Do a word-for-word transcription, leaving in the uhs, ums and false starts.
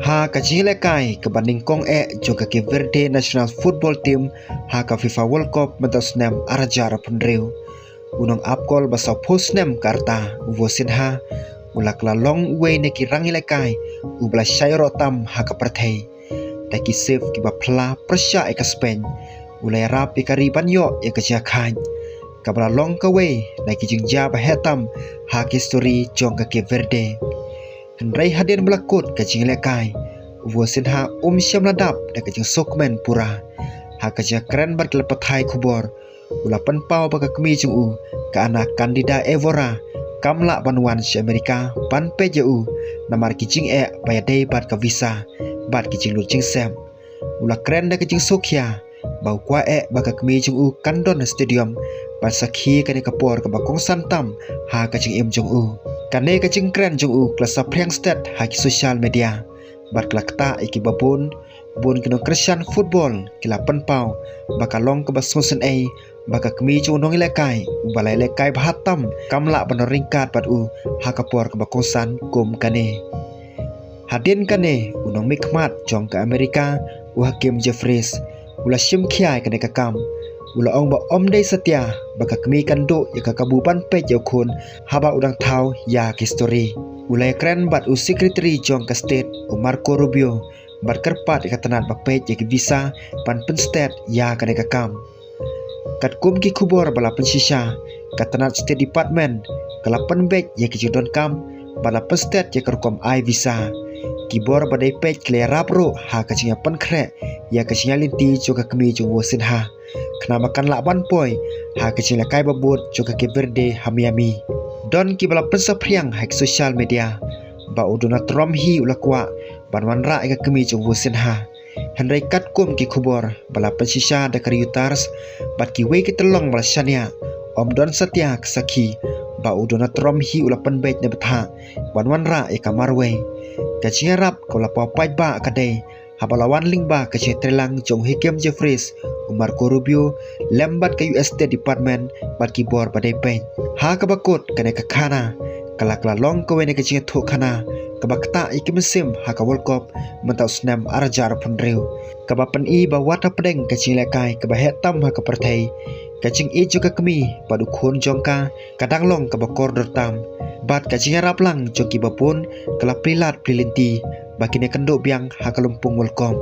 Ha ka jingïalehkai kaba nyngkong eh jong ka Cape Verde National Football Team ha ka FIFA World Cup mynta u snem ar hajar arphew hynriew, u nongap kol ba sawphew snem ka rta, u Vosinha, u la kylla long uwei na ki rangïalehkai uba la shai ïaroh tam ha ka pyrthei. Da ki save kiba phylla pyrshah ïa ka Spain, u la ïarap ïa ka ri ban ïoh ïa ka jingkhaid, kaba la long kawei na ki jingjia ba heh tam ha ka histori jong ka Cape Verde. Hynrei hadien ba la kut ka jingïalehkai, u Vosinha um shym la dap da ka jingsngewkmen pura. Ha ka jingkren bad ki lad pathai khubor, u la pynpaw ba ka kmie jong u, ka Ana Candida Evora, kam lah ban wan sha Amerika ban peit ïa u, namar ki jingeh ba ïadei bad ka visa bad ki jinglut jingsep. U la kren da ka jingsngewkhia ba u kwah eh ba ka kmie jong u kan don ha stadium ban sakhi kane ka por kaba kongsan tam ha ka jingim jong u. Kane ka jingkren jong u ka la saphriang stet ha ki social media bad ka la ktah ïa kiba bun. Bun ki nongkyrshan football ki la pynpaw ba ka long kaba sngewsynei ba ka kmie jong u nongïalehkai uba la ïalehkai bha tam kam lah ban ryngkat bad u ha ka por kaba kongsan kum kane. Hadien kane, u nongmihkhmat jong ka Amerika, u Hakeem Jeffries, u la shim khia ïa kane ka kam. U la ong ba ym dei satia ba ka kmie kan duh ïa ka kabu ban peit ïa u khun haba u dang thaw ïa ka histori. U la ïakren bad u Secretary jong ka State, u Marco Rubio, bad kyrpad ïa ka tnat ba peit ïa ka visa ban pynstet ïa kane ka kam. Katkum ki khubor ba la pynshisha, ka tnat State Department ka la pynbeit ïa ki jingdonkam bad la pynstet ïa ka rukom ai visa. Ki bor ba dei peit ki la ïarap ruh ha ka jingïapynkhreh ïa ka jingïaleit jong ka kmie jong u Vosinha, khnang ba kan lah ban poi ha ka jingïalehkai ba bud jong ka Cape Verde ha Miami. Don kiba la pynsaphriang ha ki social media ba u Donald Trump hi u la kwah ban wanrah ïa ka kmie jong u Vosinha. Hynrei katkum ki khubor ba la pynshisha da ka Reuters bad kiwei ki tyllong ba la shaniah, ym don satia ka sakhi ba u Donald Trump hi u la pynbeit na bthah ban wanrah ïa ka marwei. Ka jingïarap kaba la paw paidbah ka dei haba la wan lyngba ka jingtreilang jong u Hakeem Jeffries, u Marco Rubio, lem bad ka U S State Department bad ki bor ba dei peit. Ha kaba kut, kane ka khana ka la kylla long kawei na ka jingïathuhkhana kaba ktah ïa ki mynsiem ha ka World Cup mynta u snem ar hajar arphew hynriew, kaba pyni ba wat hapdeng ka jingïalehkai kaba heh tam ha ka pyrthei, ka jingïeit jong ka kmie bad u khun jong ka ka dang long kaba kordor tam, bad ka jingïarap lang jong kiba bun ka la plie lad plie lynti ba kin ïakynduh biang ha ka lympung World Cup.